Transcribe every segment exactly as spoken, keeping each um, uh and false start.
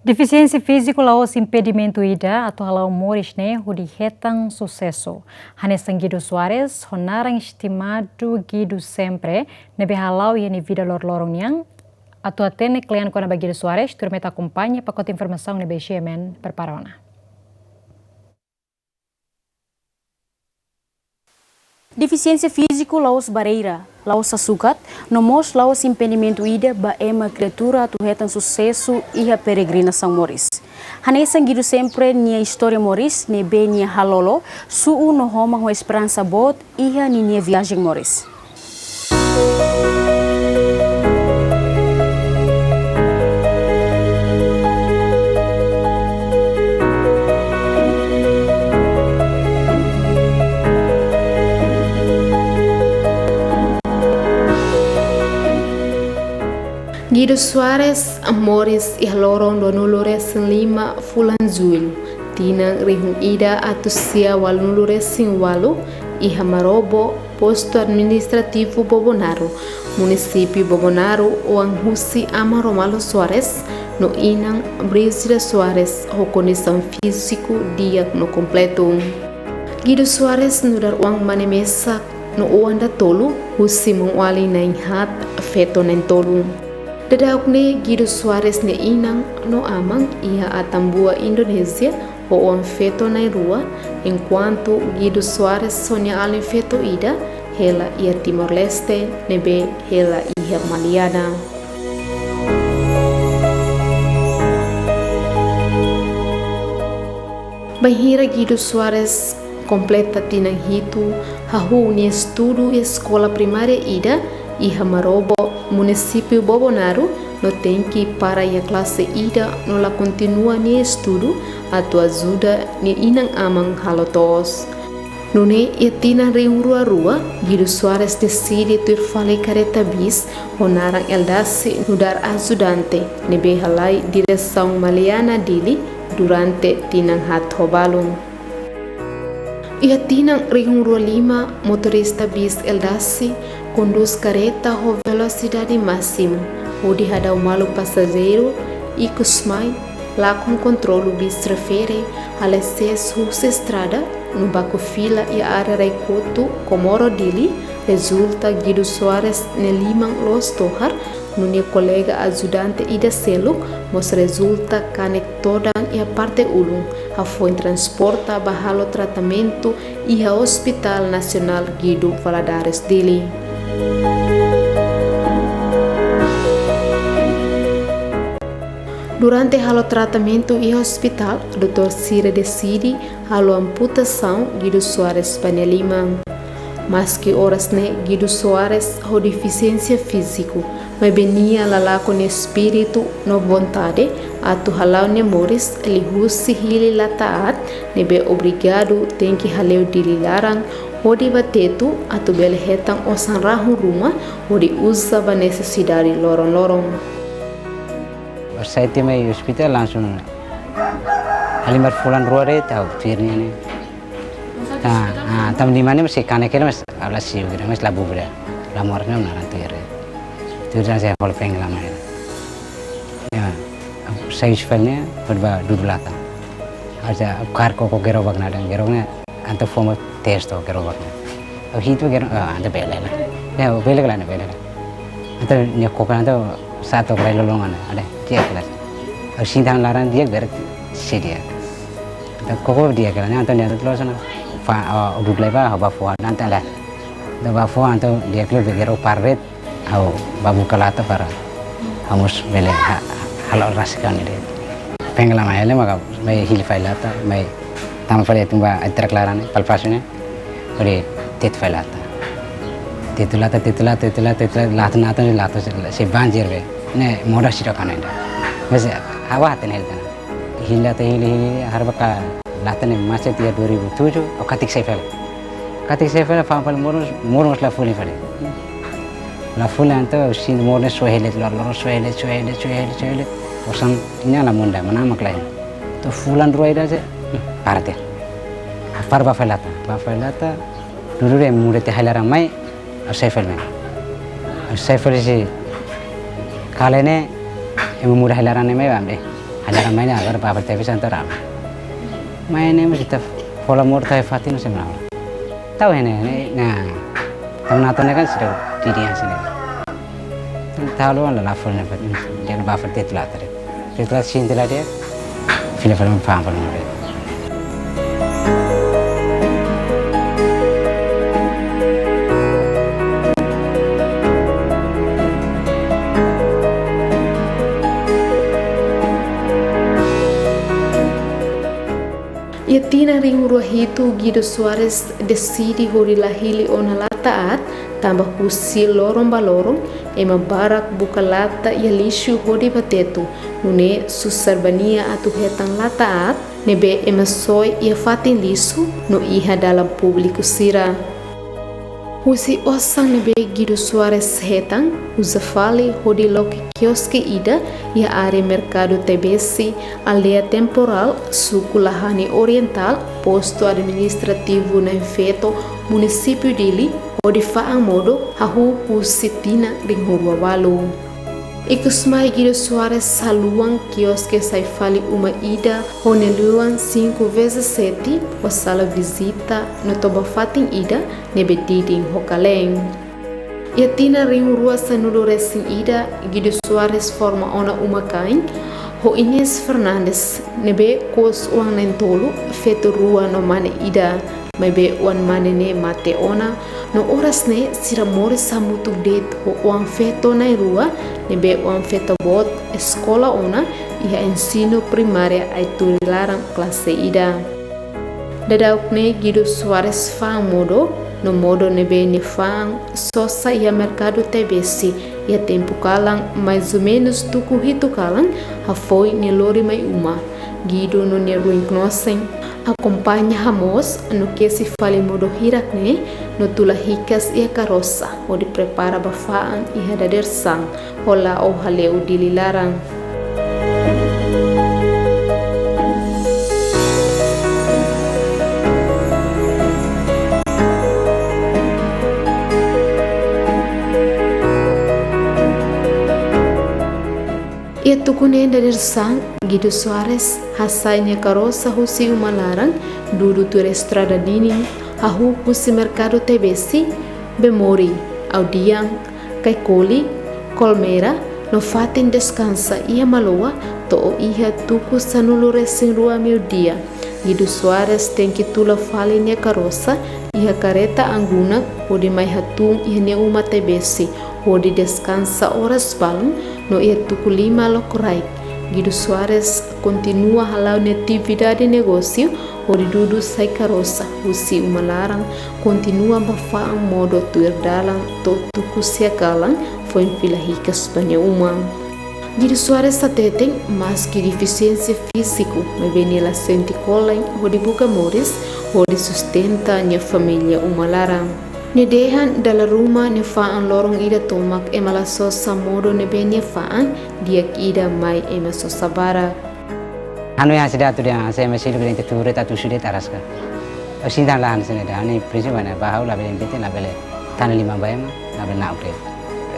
Defisiénsia fíziku la'ós impedimentu ida atu hala'o moris ne'e hodi hetan susesu. Hanesan Guido Soares, ho naran estimadu Guido Sempre, ne'ebé hala'o iha nia vida loroloron nian. Atu hatene kle'an kona-ba Guido Soares, tuirmai ita akompaña pakote informasaun ne'ebé G M N prepara ona. Defisiénsia fíziku la'ós barreira, la'ós hasoru, no mós la'ós impedimentu ida ba ema kriatura atu hetan susesu iha peregrinasaun moris. Hanesan Guido Sempre nia istória moris, ne'ebé nia halolo, su'u no homan ho esperansa boot iha ninia viajen moris. Guido Soares moris iha loron ruanulu-resin-lima fulan Jullu, tinan rihun ida atus sia ualunulu-resin-ualu, iha Marobo, Postu Administrativu Bobonaro, Munisípiu Bobonaro, oan husi Aman Romaldo Soares no Inan Brígida Soares, ho kondisaun fíziku di'ak no kompletu. Guido Soares nu'udar oan mane mesak no oan datolu, husi maun-alin na'in-haat, feto na'in-tolu. Daudauk ne'e Guido Soares nia inan no aman iha Atambua, Indonézia, ho oan feto na'in-rua, enkuantu Guido Soares ho nia alin feto ida hela iha Timor-Leste, ne'ebé hela iha Maliana. Bainhira Guido Soares kompleta tinan hitu, hahú nia estudu iha eskola primária ida iha Marobo, Munisípiu Bobonaro, no tenke para iha klase ida no la kontinua nia estudu atu ajuda nia inan-aman halo to'os. Nune'e iha tinan rihun rua rua, Guido Soares deside tuir fali kareta bis ho naran Eldassi nu'udar ajudante, ne'ebé halai diresaun Maliana, Dili, durante tinan haat ho balun. Iha tinan rihun rua lima, motorista bis Eldassi kondús kareta ho velosidade másimu, hodi hadau malu pasajeiru, ikus mai, lakon kontrolu bis refere, halo exesu husi estrada, no baku fila iha área Raikotu, Komoro, Dili, rezulta Guido Soares nia liman loos tohar, no nia kolega ajudante ida seluk mós rezulta kanek todan iha parte ulun, hafoin transporta ba halo tratamentu iha Hospital Nasionál Guido Valadares, Dili. Durante halo tratamentu iha ospitál, doutór sira deside halo amputasaun Guido Soares ba nia liman. Maski oras ne'e Guido Soares ho defisiénsia fíziku, maibé nia la lakon nia espíritu no vontade atu hala'o nia moris liuhusi hili lata aat, ne'ebé obrigadu tenke hale'u Dili laran hodi bá Tetu atu bele hetan osan rahun ruma hodi uza ba nesesidade loron-loron. Sai tiha mai ospitál langsung halimar fulan rua de'it ha'u tuir nia ne'e. Ah, ah, tanba nia mane masih kanek hela, mas ala siu kira, mas labu bra. La moras ne'e naran tuir. Tuir dan saya hol peng lama ya. Ya, sai ospitál ne'e, hodi bá dudu latan. Aja kar koko gerobak naran, gerobak ne'e entaun fó mai tes to'o gerobak ne'e. Ha'u hitu gerobak, ah, entaun bele la. Ya, bele la, bele la. Entaun nia koko entaun satu kali lolongan, ada, cek la. Ha'u sinta laran di'ak berarti sei di'ak. Entaun koko di'ak la, entaun nia entaun loos ona. Fa, ah, dudu lai bá, bá fó, entaun la. Entaun bá fó, entaun di'ak la, gerobak para de'it. Ha'u bá buka lata para ha'u mós bele ha-, hala'o rasik ha'u-nia de'it. Peng lama hela maka mai hili fali lata, mai tama fali atu bá ai trak laran ne'e, palpásiu ne'e, hodi tetu fali lata. Tetu lata, tetu lata, tetu lata, tetu lata, lata, lata, lata, sei banjir be. Ne'e moda sira kana ida. Mas ha'u hatene hela tan ne'e. Hili lata, hili, hili, harbaka lata ne'e macet iha dua ribu tujuh, ha'u katik sai fali. Katik sai fali, fa'an fali moru, moru mós la fuli fali. La fuli entaun, sin moru ne'e soe helet, lor, lor, soe helet, soe helet, soe helet, soe helet. Osan nia la munda, mana mak lain. To'o fulan rua ida de'it, hmm, para tiha. Para bá fali lata, bá fali lata, dudu de'it muda tiha ai laran mai, ha'u sai fali mai. Ha'u sai fali husi kale ne'e, ema muda ai laran ne'e mai bá be. Ada ramai ne'e, agora ba T V Santarama. Mai ne'e mesti ta fola morta e fatin semana. Tau ne'e, ne'e, nah. Tau na tone kan sudah diri hasilnya. Tau lo la la fola ne'e fatin, dia ba fatin tetu la tare. Tetu la sin tetu la dia. Fila fila paham paham. Iha tinan rihun rua hitu, Guido Soares deside hodi la hili ona lata aat, tanba husi loron ba loron, ema barak buka lata iha lixu hodi ba tetu, nune'e susar ba nia atu hetan lata aat, ne'ebé ema soe iha fatin lixu no iha dalan públiku sira. Husi osan ne'ebé Guido Soares hetan, uza fali hodi loke kioske ida iha área Merkadu Taibesi, aldeia Temporal, suku Lahani Orientál, postu administrativu Nain Feto, munisípiu Dili, hodi fa'an modo hahú husi tinan rihun rua ualu. Ikus mai Guido Soares haluan kioske sai fali uma ida ho nia luan cinco vezes sete, ho sala vizita no toba fatin ida ne'ebé didin ho kalen. Iha tinan rihun rua sanulu resin ida, Guido Soares forma ona uma-kain ho Inês Fernandes, ne'ebé kous oan na'in-tolu, feto rua no mane ida. Maibé oan-mane ne'e mate ona, no oras ne'e sira moris hamutuk de'it ho oan-feto na'in-rua, ne'ebé oan-feto boot eskola ona iha ensinu primária Aituri laran klase ida. Daudauk ne'e Guido Soares fa'an modo, no modo ne'ebé nia fa'an sosa iha Merkadu Taibesi, iha tempu kalan, mais ou menus tuku hitu kalan, hafoin nia lori mai uma. Guido no nia ruin-knosen akompaña hamoos no kesi fali modo hirak ne'e no tula hikas iha karosa hodi prepara ba fa'an iha dadeer-saan ho la'o hale'u Dili laran. Iha tuku ne'e dadeer-saan, Guido Soares hasai nia karosa husi uma laran, dudu tuir estrada dinin, hahú husi Merkadu Taibesi, Bemori, Audian, Kaikoli, Kolmera, no fatin deskansa iha Maloa, to'o iha tuku sanulu resin rua meiudia. Guido Soares tenke tula fali nia karosa iha kareta angguna hodi mai hatún iha nia uma Taibesi, hodi deskansa oras balun no iha tuku lima lokraik. Guido Soares kontinua hala'o nia atividade negósiu hodi dudu sai karosa husi uma laran, kontinua ba fa'an modo tuir dalan to'o tuku sia kalan, foin fila hikas ba nia uma. Guido Soares hateten, maski defisiénsia fíziku, maibé nia la sente kolen hodi buka moris, hodi sustenta nia família uma laran. Nia dehan dala ruma nia fa'an loron ida tomak ema la sosa modo ne'ebé nia fa'an, di'ak ida mai ema sosa barak. Ha'u hanoin hanesan ida atu dehan hanesan ema seluk dehan ita tuur de'it atu husu de'it araska. Ha'u sente la hanesan ida, ha'u-nia prinsípiu ne'e ba ha'u labele ema ita labele tane liman ba ema, labele na'ok de'it.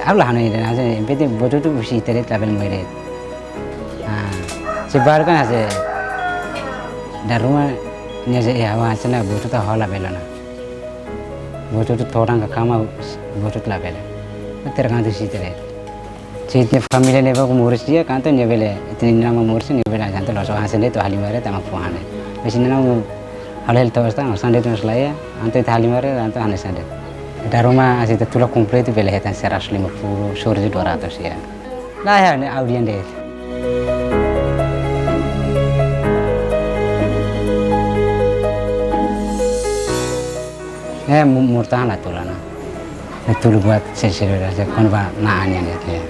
Ha'u la hanoin ida hanesan ema ita buat hotu-hotu husi ita de'it labele moe de'it. Ah, se balu kan hanesan dala ruma nia se ya wa hanesan buat hotu ita hola bele ona. Buat hotu todan ka kama buat hotu labele. Tergantung husi ita de'it. Se ita-nia família ne'ebá moris di'ak, entaun nia bele, ita-nia inan mak moris, nia bele, entaun loos hanesan de'it, atu halimar de'it, tama fó hanesan de'it. Maibé se inan mak halo hela to'os tan, hanesan de'it mós laiha, entaun ita halimar de'it, entaun hanesan de'it. Dala ruma, se ita tula kompletu, bele hetan seratus lima puluh, sorte dua ratus ya. Laiha ne'e Audian de'it. Eh, mu-, murtahan la tula ona. Ne'e tula buat sesere da, se kon ba na anya ne'e te.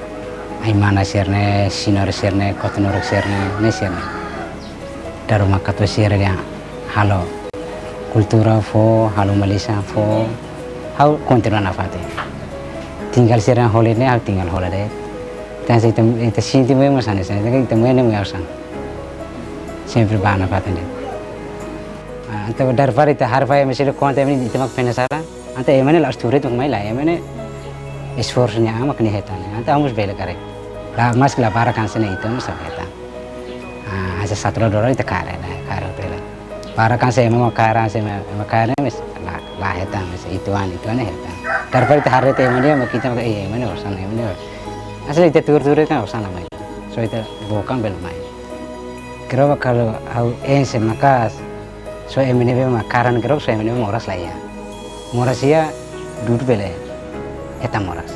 Ai-mana sira-ne'e, sinor sira-ne'e, kotonor sira-ne'e, ne'e sira-ne'e. Dala ruma katuas sira dehan halo kultura fó, halo uma lisan fó, ha'u kontinua nafatin. Tinggal sira hola ne'e, ha'u tinggal hola de'it. Entaun se ita, ita sente moe mós hanesan, ita, ita moe ne'e mós hanesan. Sempre ba nafatin de'it. Ah, entaun daripada ita harvai ema seluk konta ema ne'e ita mak penasaran. Entaun ema ne'e la'ós tuur de'it mak mai la, ema ne'e esforsu nia an mak nia hetan. Entaun ha'u mós bele karik. La, maski la barak hanesan ne'e ita mós hetan. Ah, Hanesan satu la dua la ita kaer, ne'e, kaer hotu hela. Para kan se ema kaer, se ema, ema kaer, ne'e, maibé la, la hetan, maibé uitoan, uitoan ne'e hetan. Tanba ita haree tiha ema nia, maibé ita, eh, ema ne'e osan, ema ne'e. Hanesan ita tuur-tuur kan osan la mai. Só ita book an bele mai. Groba kalau ha'u enxe maka'as, só ema ne'ebé mak kaer an groba, só ema ne'ebé moras la iha. Moras iha dudu bele hetan moras.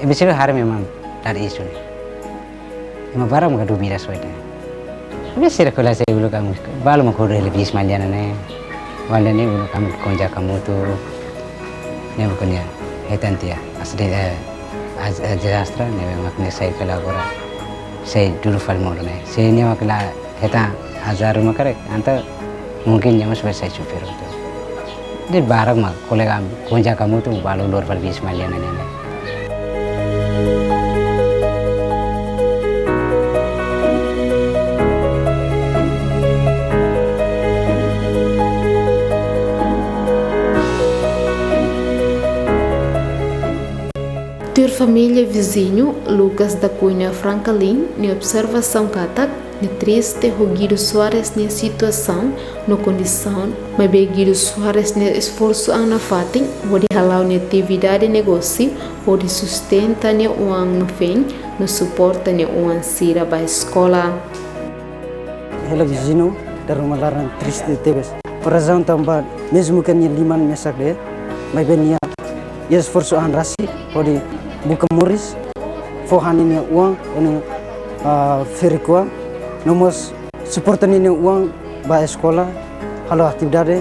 Ema sira haree memang dada isu ne'e. Ema barak maka dúvida só ida. Ema sira ko'alia se uluk ami, balu mak hotu hela bis Maliana ne'e. Maliana ne'e uluk ami konjak hamutuk. Ne'e mak nia hetan tiha. Asidente, eh, az-, eh, dezastre, ne'e mak nia sai fali agora. Sai dudu fali modo ne'e. Se nia mak la hetan azar uma karik, entaun mungkin nia mós bele sai xofér hotu. Ne'e barak mak kolega ami, konjak hamutuk balu lori fali bis Maliana ne'e. Tuir família viziñu, Lucas da Cunha Frankalin, nia observasaun katak, nia triste ho Guido Soares nia situasaun no kondisaun, maibé Guido Soares nia esforsu an nafatin, hodi hala'o nia atividade negósiu, hodi sustenta nia oan no feen, no suporta nia oan sira ba eskola. Hela viziñu, dala ruma laran triste tebes. Por razaun tanba, mezmu ke nia liman mesak de'it, maibé nia esforsu an rasik hodi buka moris, fó han ninia oan, ho nia, ah, ferik-oan, no mós suporta ninia oan ba eskola, halo atividade,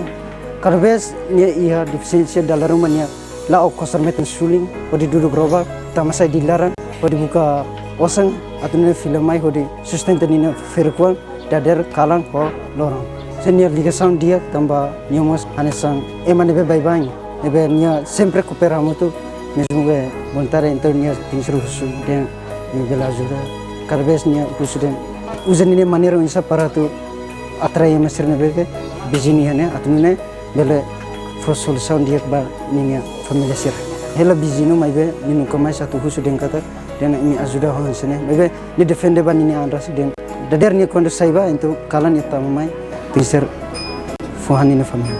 kada vez nia iha defisiénsia dala ruma nia la'o kosar-metin sulin, hodi dudu groba, tama sai di laran, hodi buka osan, atu nune'e fila mai, hodi sustenta ninia ferik-oan, dadeer, kalan ho loron. Se nia ligasaun di'ak tanba nia mós hanesan ema ne'ebé baibain, ne'ebé nia sempre koopera hamutuk, mezmu ke vontade, entaun nia tenke husu dehan nia bele ajuda. Kada vez nia husu dehan uza ninia maneira oinsá para atu atrai ema sira ne'ebé ke viziñu iha ne'e, atu nune'e bele fó solusaun di'ak ba ninia família sira. Hela viziñu maibé nia nunka mais atu husu dehan katak dehan imi ajuda ho hanesan ne'e. Maibé nia defende ba ninia an rasik dehan dadeer nia kuandu sai bá, entaun kalan nia tama mai, tenke fó han ninia família.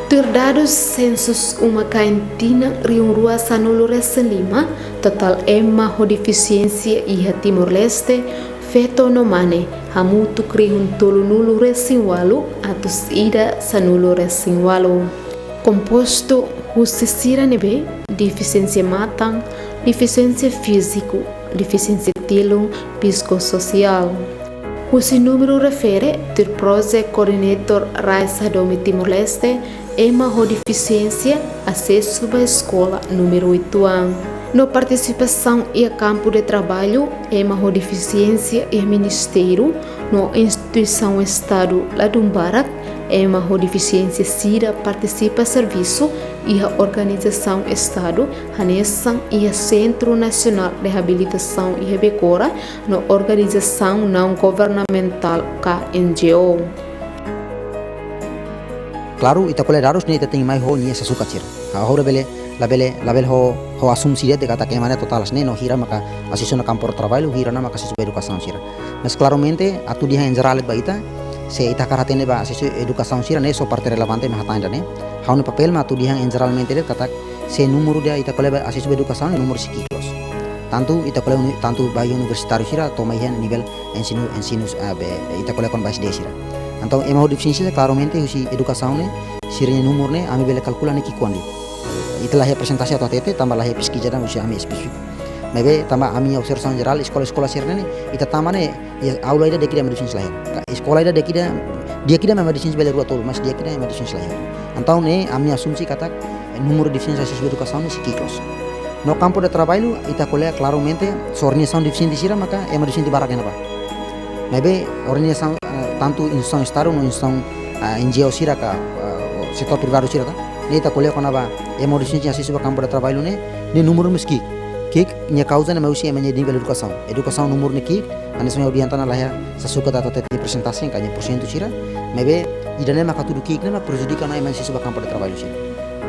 Tuir dadus Sensus Uma-Kain tinan rihun rua sanulu-resin-lima, totál ema ho defisiénsia iha Timor-Leste, feto no mane, hamutuk rihun tolunulu-resin-ualu atus ida sanulu-resin-ualu. Kompostu husi sira ne'ebé defisiénsia matan, defisiénsia fíziku, defisiénsia tilun, psikososiál. Husi númeru refere, tuir Project Coordinator Rise Hadomi Timor-Leste, ema ho defisiénsia asesu ba eskola númeru uitoan. No partisipasaun iha kampu de traballu, ema ho defisiénsia iha ministériu no instituisaun Estadu ladún barak, ema ho defisiénsia sira partisipa servisu iha organizasaun Estadu, hanesan iha Sentru Nasionál Reabilitasaun iha Becora, no organizasaun naun-governamentál ka N G O. Klaru, ita ko'alia dadus ne'e ita tenke mai ho nia sasukat sira. Ha'u labele, labele, labele ho, ho asumsi de'it katak ema ne'e totál hanesan ne'e no hira maka asesu ona kampu de traballu, hira ona maka asesu ba edukasaun sira. Mas klaramente, atu dehan en jerál ba ita, se ita hakarak hatene ba asesu edukasaun sira ne'e só parte relevante mak hatán ida-ne'e. Ha'u-nia papél mak atu dehan en jerálmente de'it katak se númeru ida ita ko'alia ba asesu ba edukasaun, númeru sei ki'ik loos. Tantu ita ko'alia uni-, tantu ba universitáriu sira, to'o mai iha nivel ensinu, ensinu, eh, be, ita ko'alia kona-ba S D sira. Entaun, ema ho defisiénsia, klaramente, husi edukasaun ne'e, sira-nia númeru ne'e, ami bele kalkula ne'e ki'ikoan de'it. Ita la iha persentase atu hatete, tanba la iha peskiza ida husi ami espesífiku. Maibé, tanba ami observasaun jerál, eskola-eskola sira ne'e, ita tama ne'e, iha aula ida di'ak ida ema defisiénsia la iha. Ka eskola ida di'ak ida, di'ak ida ema defisiénsia bele rua tolu, mas di'ak ida ema defisiénsia la iha. Entaun ne'e, ami asumsi katak, eh, númeru defisiénsia asesu edukasaun ne'e sei ki'ik loos. No kampu de traballu, ita ko'alia klaramente, se organizasaun defisiente sira maka ema defisiente barak iha ne'ebá. Maibé, organizasaun, eh, tantu instituisaun Estadu no instituisaun, eh, N G O sira ka, eh, setór privadu sira, ita ko'alia kona-ba ema defisiente asesu ba kampu de traballu ne'e, nia númeru mós ki'ik. Ki'ik nia kauza ne'e mai husi ema nia nivel edukasaun. Edukasaun númeru ne'e ki'ik, hanesan ohin ha'u dehan tiha ona, la iha sasukat atu hatete nia persentajen ka nia porsentu sira, maibé ida-ne'e maka hatudu ki'ik ne'e mak prejudika ona ema sira ba kampu de traballu sira.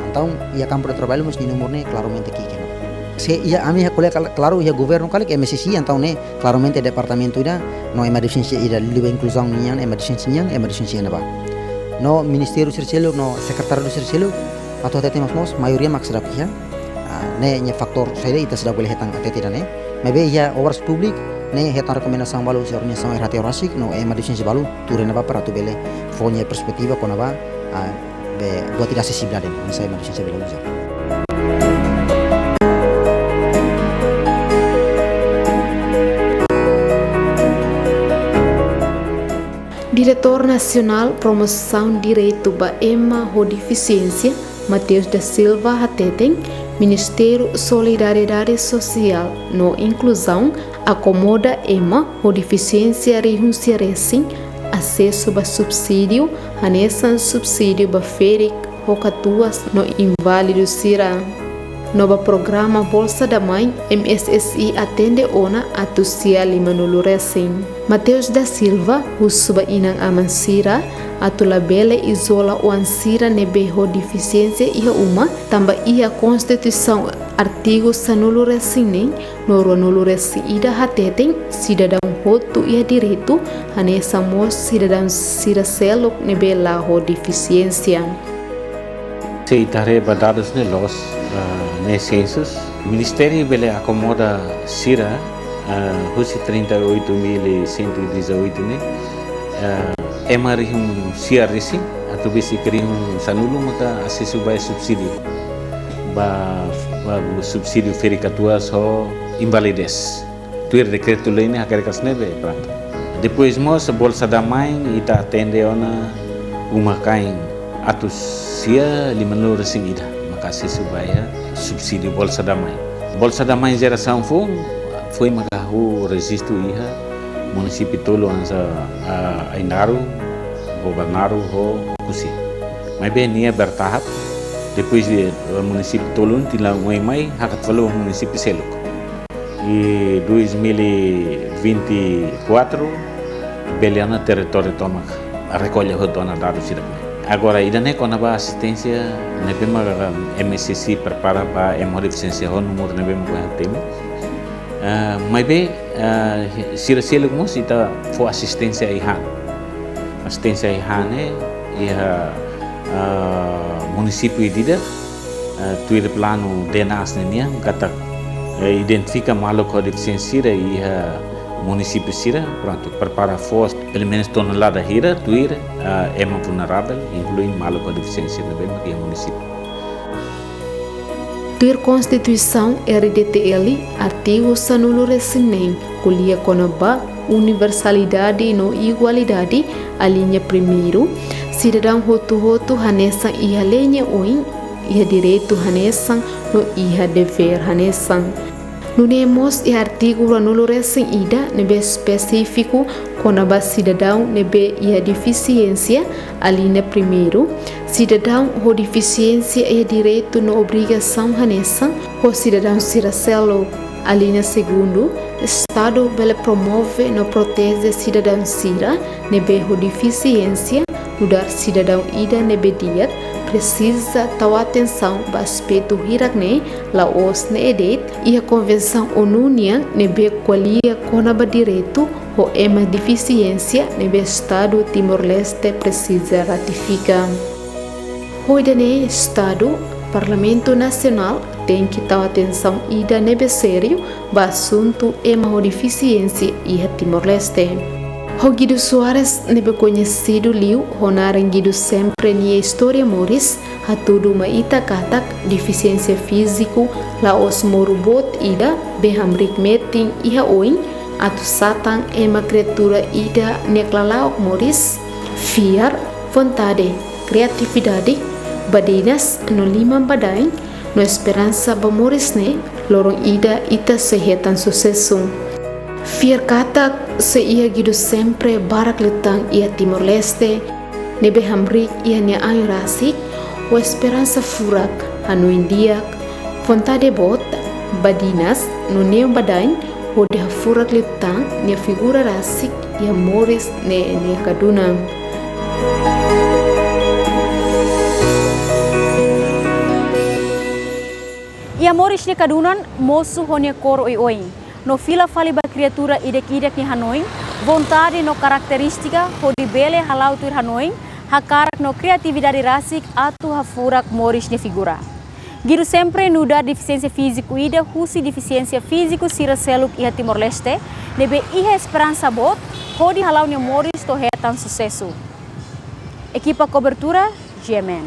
Entaun iha kampu de traballu mós nia númeru ne'e klaramente ki'ik ona. Se iha ami iha ko'alia kal-, klaru iha governu karik M S S I, entaun ne'e klaramente departamentu ida no ema defisiénsia ida liuliu inkluzaun nian, ema defisiénsia nian, ema defisiénsia ne'ebá. No ministériu sira seluk, no sekretáriu sira seluk, atu hatete mós, maioria mak seidauk iha. Ah, ne'e nia fatór saida ita seidauk bele hetan hatete ida-ne'e. Maibé iha obras públiku ne'e hetan rekomendasaun balu husi organizasaun R H T rasik no ema defisiénsia balu tuur iha ne'ebá para atu bele fó nia perspetiva kona-ba, ah, be, buat ida asesibilidade, hanesan ema defisiénsia bele uza. Diretór Nasionál Promosaun Direitu ba Ema ho Defisiénsia, Mateus da Silva hateten, Ministériu Solidariedade Sosiál no Inkluzaun akomoda ema ho defisiénsia rihun sia resin asesu ba subsídiu, hanesan subsídiu ba ferik ho katuas no inválidu sira. No ba programa Bolsa da Mãe, M S S I atende ona atus sia limanulu resin. Mateus da Silva husu ba inan-aman sira atu labele izola oan sira ne'ebé ho defisiénsia iha uma, tanba iha Konstituisaun artigu sanulu resin neen no ruanulu resin ida hateten sidadaun hotu iha direitu, hanesan mós sidadaun sira seluk ne'ebé la ho defisiénsia. Se ita haree ba dadus ne'e loos, ah, ne'e sensus. Ministériu bele akomoda sira, ah, husi trinta e oito mil e cento e dezoito ne'e, ah, ema rihun sia resin, atu besik rihun sanulu maka asesu ba subsídiu. Ba, ba subsídiu ferik katuas ho invalidez. Tuir dekretu-lei ne'e hakerek hanesan ne'e, prontu. Depois mós Bolsa da Mãe ita atende ona uma-kain atus sia limanulu resin ida maka asesu ba iha subsídiu Bolsa da Mãe. Bolsa da Mãe jerasaun foun, foin maka hahú rejistu iha munisípiu tolu hanesan, ah, Ainaro, Bobonaro ho Oekusi. Maibé nia bertahap, depois de, eh, munisípiu tolu tiha ona mai, hakat fali ba munisípiu seluk. I dois mil e vinte e quatro, bele ona territóriu tomak rekolla hotu ona dadus sira-ne'e. Agora, ida-ne'e kona-ba asisténsia ne'ebé mak M S S I prepara ba ema ho defisiénsia ho númeru ne'ebé mak ha'u hatene. Ah, maibé, ah, sira seluk mós ita fó asisténsia ai-han. Asisténsia ai-han ne'e iha, ah, munisípiu ida-idak, eh, tuir planu DNAS ninian, katak, eh, identifika maluk ho defisiénsia sira iha munisípiu sira, prontu, prepara fó, pelumenus tonelada hira, tuir, eh, ema vulneravel, inklui maluk ho defisiénsia ne'ebé mak iha munisípiu. Tuir Konstituisaun R D T L, artigu sanulu resin neen, ko'alia kona-ba universalidade no igualdade, alínea primeiru, sidadaun hotu-hotu hanesan iha lei nia oin, iha direitu hanesan no iha devér hanesan. Nune'e mós iha artigu ruanulu resin ida ne'ebé espesífiku kona-ba sidadaun ne'ebé iha defisiénsia, alínea primeiru, sidadaun ho defisiénsia iha direitu no obrigasaun hanesan ho sidadaun sira seluk. Alínea segundu, Estadu bele promove no proteje sidadaun sira ne'ebé ho defisiénsia, nu'udar sidadaun ida ne'ebé di'ak, presiza tau atensaun ba aspetu hirak-ne'e, la'ós ne'e de'it, iha Konvensaun ONU nian ne'ebé ko'alia kona-ba direitu ho ema defisiénsia ne'ebé Estadu Timor-Leste presiza ratifika. Ho ida-ne'e Estadu, Parlamentu Nasionál, tenke tau atensaun ida ne'ebé sériu ba asuntu ema ho defisiénsia iha Timor-Leste. Ho Guido Soares ne'ebé koñesidu liu ho naran Guido Sempre nia istória moris, hatudu mai ita katak defisiénsia fíziku la'ós moru boot ida be hamriik metin iha oin atu satan ema kriatura ida nia klala'ok moris, fiar, vontade, kriatividade, badinas no liman-badaen, no esperansa ba moris ne'e loron ida ita sei hetan susesu. Fiar katak sei iha Guido Sempre barak liután iha Timor-Leste, ne'ebé hamriik iha nia ain rasik, ho esperansa furak, hanoin di'ak, vontade boot, badinas no neon badain hodi hafurak liután nia figura rasik iha moris ne'e nia kadunan. Iha moris nia kadunan, mosu ho nia kór oioin no fila fali ba kriatura ida-idak nia hanoin, vontade no karakterístika hodi bele hala'o tuir hanoin, hakarak no kriatividade rasik atu hafurak moris nia figura. Guido sempre nu'udar defisiénsia fíziku ida husi defisiénsia fíziku sira seluk iha Timor-Leste, ne'ebé iha esperansa boot hodi hala'o nia moris to'o hetan susesu. Ekipa kobertura, G M N.